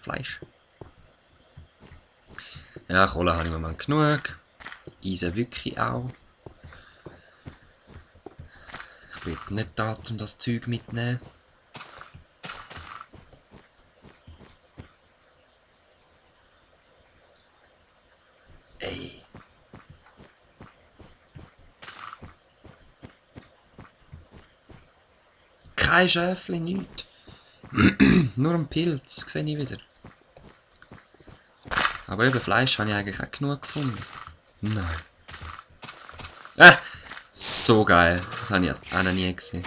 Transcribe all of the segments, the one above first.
Fleisch. Ja, Kohle habe ich im Moment genug. Eisen wirklich auch. Ich bin jetzt nicht da, um das Zeug mitzunehmen. Ey. Kein Schäfli, nichts. Nur ein Pilz, sehe ich wieder. Aber eben Fleisch habe ich eigentlich auch genug gefunden. Nein. So geil. Das habe ich auch noch nie gesehen.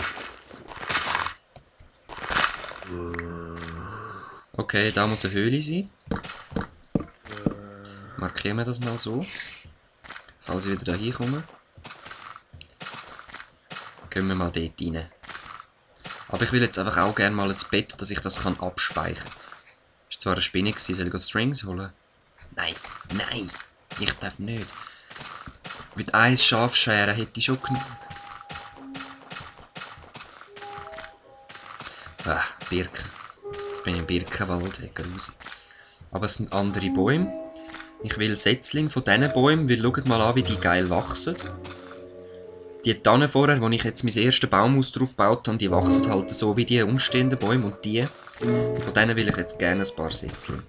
Okay, da muss eine Höhle sein. Markieren wir das mal so. Falls ich wieder da hinkomme. Gehen wir mal dort rein. Aber ich will jetzt einfach auch gerne mal ein Bett, dass ich das abspeichern kann. Ist zwar eine Spinne gewesen, soll ich Strings holen? Nein, nein, ich darf nicht. Mit 1 Schafschere hätte ich schon genug. Birken. Jetzt bin ich im Birkenwald, grusig. Aber es sind andere Bäume. Ich will Setzlinge von diesen Bäumen, weil schaut mal an, wie die geil wachsen. Die Tannen vorher, wo ich jetzt mein erstes Baumhaus drauf gebaut habe, die wachsen halt so wie die umstehenden Bäume und die. Von denen will ich jetzt gerne ein paar Setzlinge.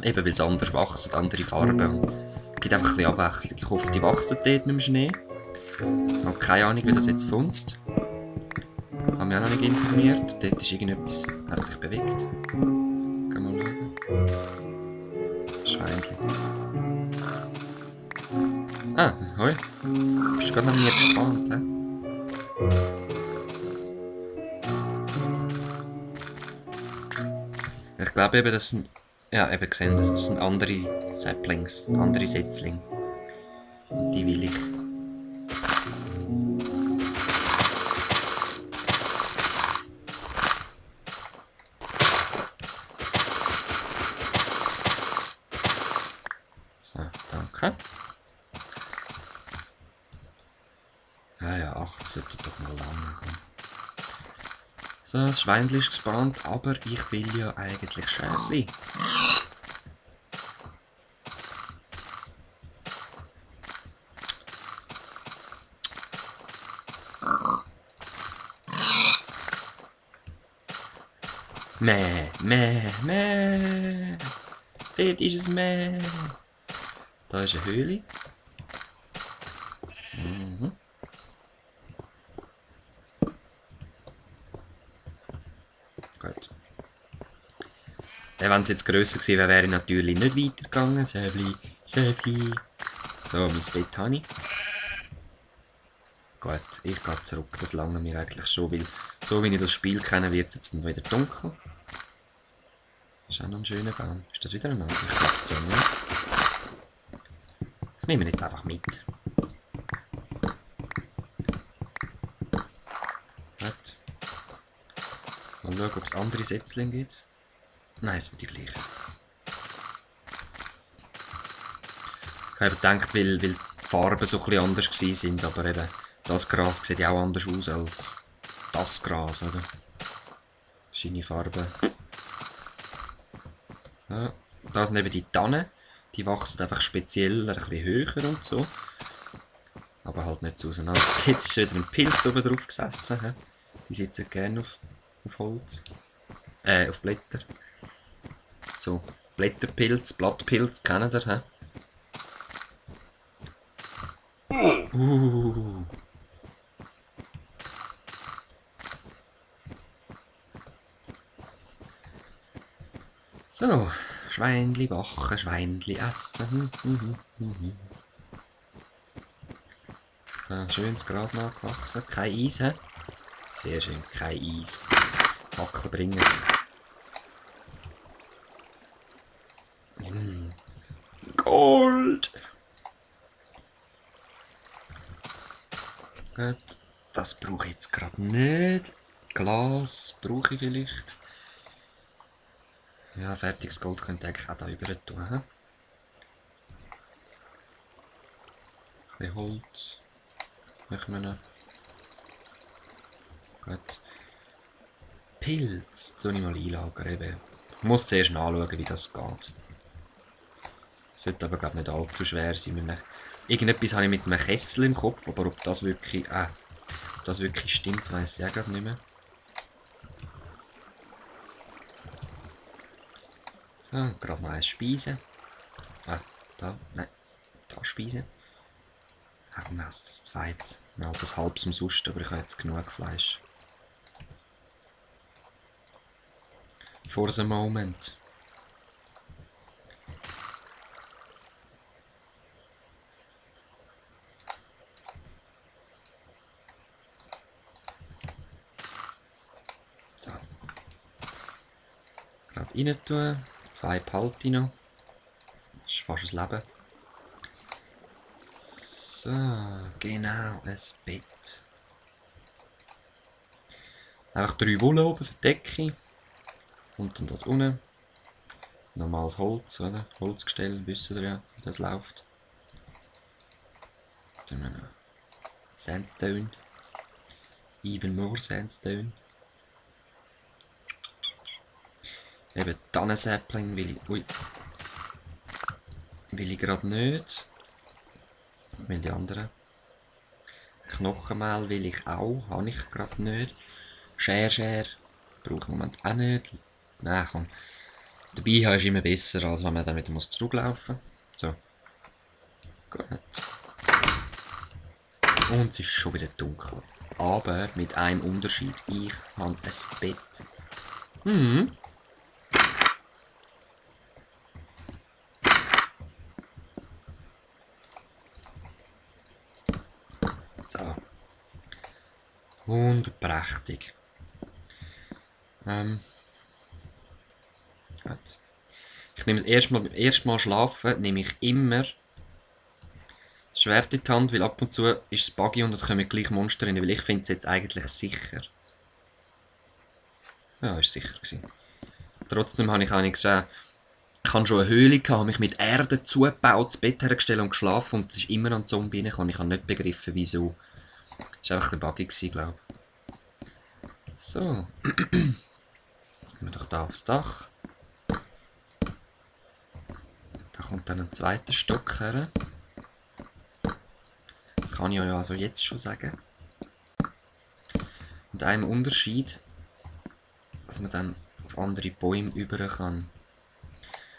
Eben weil sie anders wachsen, andere Farben. Es gibt einfach ein bisschen Abwechslung. Ich hoffe, die wachsen dort mit dem Schnee. Ich habe keine Ahnung, wie das jetzt funzt. Ich habe mich auch noch nicht informiert. Dort ist irgendetwas, hat sich bewegt. Gehen wir mal schauen. Schweinchen. Hoi. Bist du gerade noch nie gespannt, hä? Ich glaube eben, das sind... Ja, eben gesehen, das sind andere Saplings, andere Setzlinge. Und die will ich. So, danke. Ja, 8 sollte doch mal lang kommen. So, das Schweinchen ist gespannt, aber ich will ja eigentlich Schäfli. Mäh. Dort ist es Mäh. Da ist eine Höhle. Gut. Wenn es jetzt grösser gewesen wäre, wäre ich natürlich nicht weitergegangen. Schäfli. So, mein Bett habe ich. Gut, ich gehe zurück. Das lange mir eigentlich schon, weil so wie ich das Spiel kenne, wird es jetzt dann wieder dunkel. Das ist auch noch ein schöner Baum. Ist das wieder ein anderer? Ich glaube es so nicht. Ich nehme ihn jetzt einfach mit. Gut. Mal schauen, ob es andere Setzlinge gibt. Nein, es sind die gleichen. Ich habe gedacht, weil die Farben so ein bisschen anders waren, aber eben, das Gras sieht ja auch anders aus als das Gras, oder? Verschiedene Farben. So. Da sind eben die Tannen. Die wachsen einfach speziell ein bisschen höher und so. Aber halt nicht so auseinander. Dort ist wieder ein Pilz oben drauf gesessen. He? Die sitzen gerne auf Holz. Auf Blätter. So, Blätterpilz, Blattpilz, kennt ihr, hä? So, Schweinli backen, Schweinli essen. Da, schönes Gras nachgewachsen, kein Eis, he? Sehr schön, kein Eis. Fackeln bringen es. Gold! Gut, das brauche ich jetzt gerade nicht. Glas brauche ich vielleicht. Ja, fertiges Gold könnte ich eigentlich auch da rüber tun. Ein bisschen Holz. Machen wir noch. Gut. Pilz tue ich mal einlagern. Eben. Ich muss zuerst nachschauen, wie das geht. Sollte aber glaube nicht allzu schwer sein. Irgendetwas habe ich mit einem Kessel im Kopf, aber ob das wirklich, stimmt, weiss ich auch gerade nicht mehr. So, gerade noch eins speisen. Da, nein, da speisen. Ach komm, das zweites. Ja, das halbes umsonst, aber ich habe jetzt genug Fleisch. For the moment. So. Gerade rein tun. 2 behalte noch. Das ist fast ein Leben. So, genau, ein Bett. Einfach 3 Wolle oben für die Decke. Und dann das unten. Normales Holz, oder? Holzgestell, wissen ihr ja, wie das läuft. Dann haben wir noch Sandstone. Even more Sandstone. Eben Tannensäppling will ich gerade nicht. Weil die anderen. Knochenmehl will ich auch, habe ich gerade nicht. Scher brauche ich im Moment auch nicht. Nein, komm. Dabei haben ist immer besser, als wenn man dann wieder zurücklaufen muss. So. Gut. Und es ist schon wieder dunkel. Aber mit einem Unterschied. Ich habe ein Bett. So. Und prächtig. Ich nehme das erste Mal schlafen, nehme ich immer das Schwert in die Hand, weil ab und zu ist es buggy und es kommen gleich Monster rein, weil ich finde es jetzt eigentlich sicher. Ja, ist sicher gewesen. Trotzdem habe ich auch nicht gesehen. Ich habe schon eine Höhle gehabt, habe mich mit Erde zugebaut, das Bett hergestellt und geschlafen und es ist immer an die Zombie reingekommen. Ich habe nicht begriffen, wieso. Das war einfach ein bisschen buggy, glaube ich. So. Jetzt gehen wir doch da aufs Dach. Da kommt dann ein zweiter Stock her. Das kann ich ja also jetzt schon sagen. Und einem Unterschied, dass man dann auf andere Bäume über kann.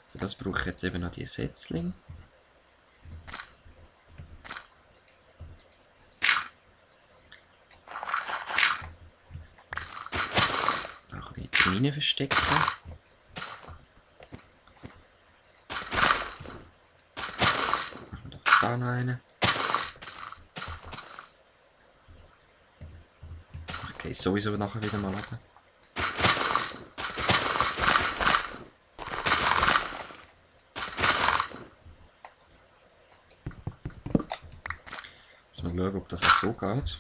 Für das brauche ich jetzt eben noch die Setzling. Da kann ich drinnen verstecken. Machen wir doch da noch einen. Okay, sowieso nachher wieder mal runter. Jetzt mal schauen, ob das auch so geht.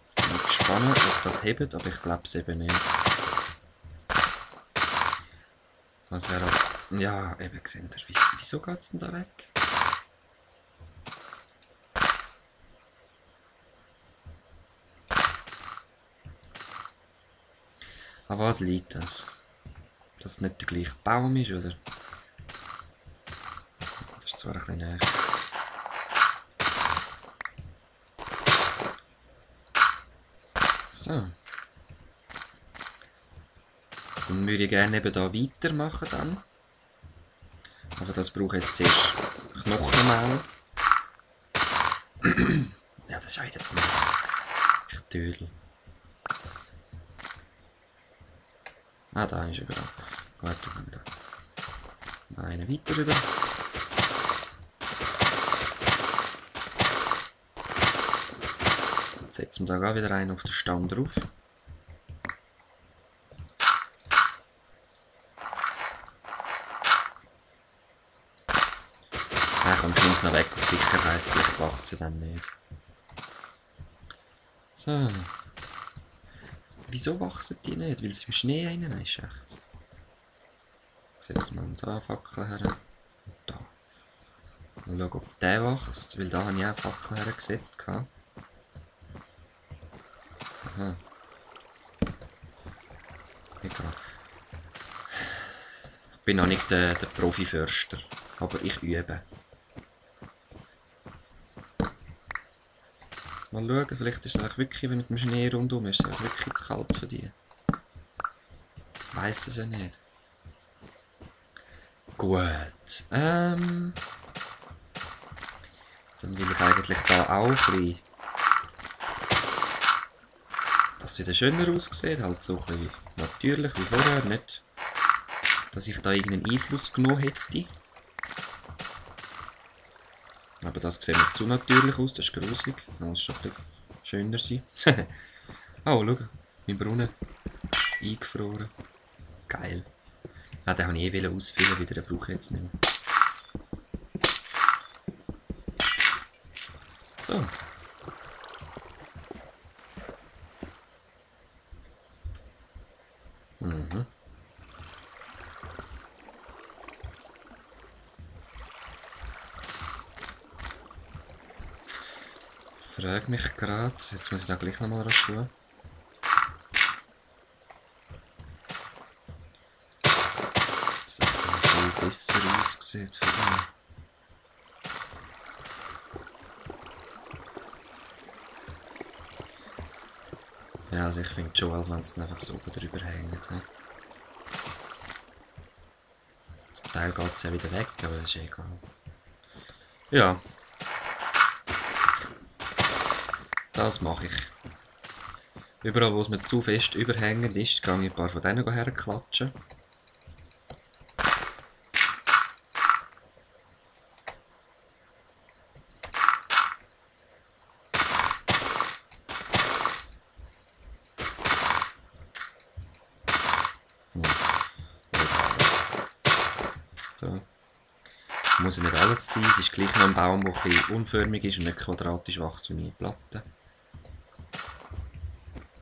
Jetzt bin ich gespannt, ob das hebt, aber ich glaube es eben nicht. Was wäre auch... Ja, eben gesehen. Wieso geht es denn da weg? An was liegt das? Dass es nicht der gleiche Baum ist, oder? Das ist zwar ein bisschen näher. So. Dann würde ich gerne eben hier weitermachen dann. Aber das brauche ich jetzt zuerst Knochenmehl. Ja, das scheint jetzt nicht. Ich tödel. Ah, da ist überall. Gut, dann kommen wir da. Noch einen weiter rüber. Jetzt setzen wir da wieder einen auf den Stamm drauf. Ja, komm, ich nehme es noch weg aus Sicherheit. Vielleicht wächst sie dann nicht. So. Wieso wachsen die nicht? Weil es im Schnee rein ist, echt. Ich setze mal da eine Fackel her. Und da. Mal schauen, ob der wächst, weil da habe ich auch eine Fackel hergesetzt. Aha. Egal. Ich bin noch nicht der Profi-Förster, aber ich übe. Mal schauen, vielleicht ist es auch wirklich, wenn mit dem Schnee rundum ist, es auch wirklich zu kalt für die. Ich weiss es ja nicht. Gut. Dann will ich eigentlich da auch ein bisschen, dass es wieder schöner aussieht, halt so ein bisschen natürlich wie vorher, nicht, dass ich da irgendeinen Einfluss genommen hätte. Aber das sieht mir zu natürlich aus, das ist gruselig, das muss schon ein bisschen schöner sein. Oh, schau, mein Brunnen eingefroren. Geil. Ah, den wollte ich eh ausfüllen, wieder, den brauche ich jetzt nicht mehr. So. Mhm. Ich frage mich gerade, jetzt muss ich da gleich nochmal schauen. Dass es so besser aussieht für mich. Ja, also ich finde schon, als wenn es einfach so oben drüber hängt. He? Zum Teil geht es ja wieder weg, aber das ist egal. Ja. Das mache ich. Überall, wo es mir zu fest überhängend ist, kann ich ein paar von denen herklatschen. So. Muss nicht alles sein, es ist gleich noch ein Baum, der ein bisschen unförmig ist und nicht quadratisch wächst wie meine Platte.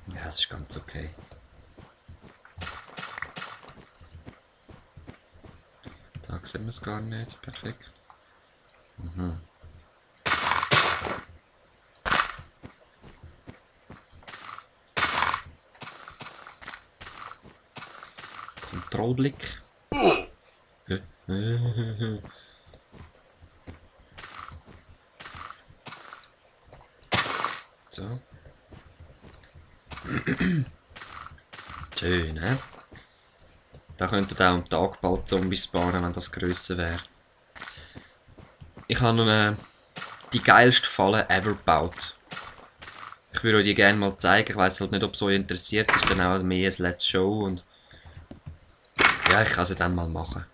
Ja, das ist ganz okay. Da sehen wir es gar nicht, perfekt. Mhm. Kontrollblick. So. Schön, hä? Da könnten auch am Tag bald Zombies spawnen, wenn das grösser wäre. Ich habe noch die geilste Falle ever gebaut. Ich würde euch die gerne mal zeigen. Ich weiss halt nicht, ob es euch interessiert. Es ist dann auch mehr ein Let's Show und ja, ich kann sie dann mal machen.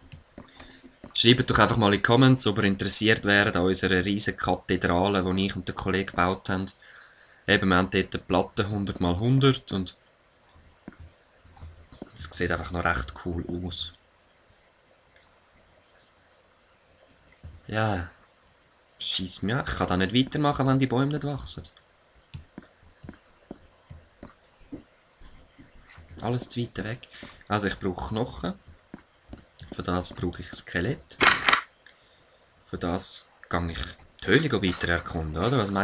Schreibt doch einfach mal in die Comments, ob ihr interessiert wärt an unserer riesen Kathedrale, die ich und der Kollege gebaut haben. Eben, wir haben dort eine Platte 100×100 und es sieht einfach noch recht cool aus. Ja, scheiss mir, ich kann da nicht weitermachen, wenn die Bäume nicht wachsen. Alles zu weit weg. Also ich brauche Knochen. Für das brauche ich ein Skelett. Für das gehe ich die Höhle weiter erkunden, oder? Was meinst du?